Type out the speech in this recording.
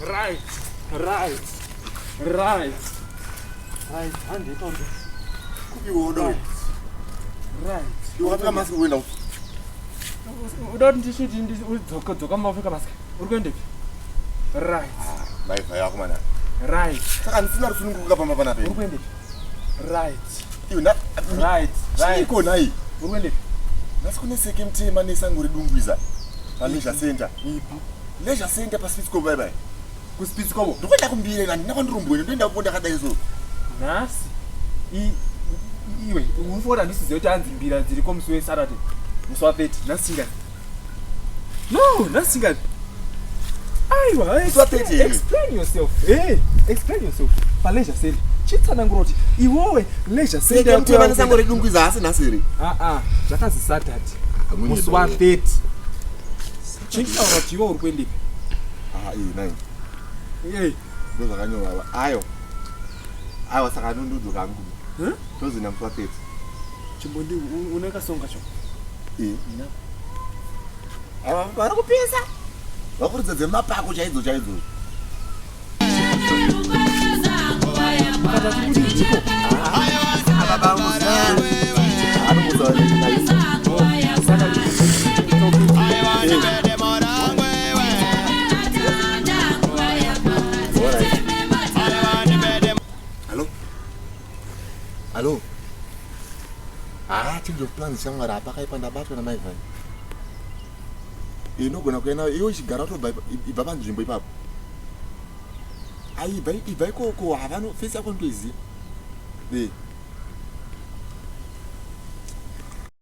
Right, right, right, right. Hande tonde. Kupi wodo? Right. Right. Iwe wakapfeka mask kuenda upi? Uda kuti ndisviti udzoka dzoka mapfeka mask. Uri kuendepi? Right. Mai yako mana. Right. Saka ndisina rusununguka pamba panapa. Uri kuendepi? Right. Iwe na Right. Right. Chiiko nhai? Uri kuendepi? Nhasi kune seke mutema nesango redungwiza paleisure center. Ipi? Leisure center paSpitz bye bye. KuSpitz Kobo. Ndikuenda kumbire handina kwandirumbwene ndoenda kuko ndakadai so. Nhasi. Iwe unofanira handisiziva kuti hanzi mbira dziriko musi weSaturday. Musi wa 30. Nhasi chingani? No, nhasi chingani? Aiwa, Musi wa 30 here? Explain yourself. Hey, explain yourself. PaLeisure center. Chitsanangura kuti iwowe leisure center Seke mutema yako nesango redungwiza hasi nhasi here? Ah ah, zvakazi Saturday. Musi wa 30. Chinditaura kuti iwe uri kuendepi? Ah, iyi nai. Hey. Ndozvakanyorwa. Ayo. Aiwa saka ndodzoka hangu. Huh? Tozoenda musi wa 30. Chimbondi une kasonga cho. Eh, ina. Ava vari kupisa. Vakuridza dzemapako chaidzo chaidzo. Kata tikuti ndiko. Ava bamuzana. Anomuudza vanhu. Saka Eh. Hello? Hello? Ah, change of plans shamwari hapakaipa ndabatwa namai Vani. Inogona kuenda iwe uchigara utobva ibva panzvimbo ipapo. Ai ibva ibva ikoko havano face yako ndoiziva. Eh.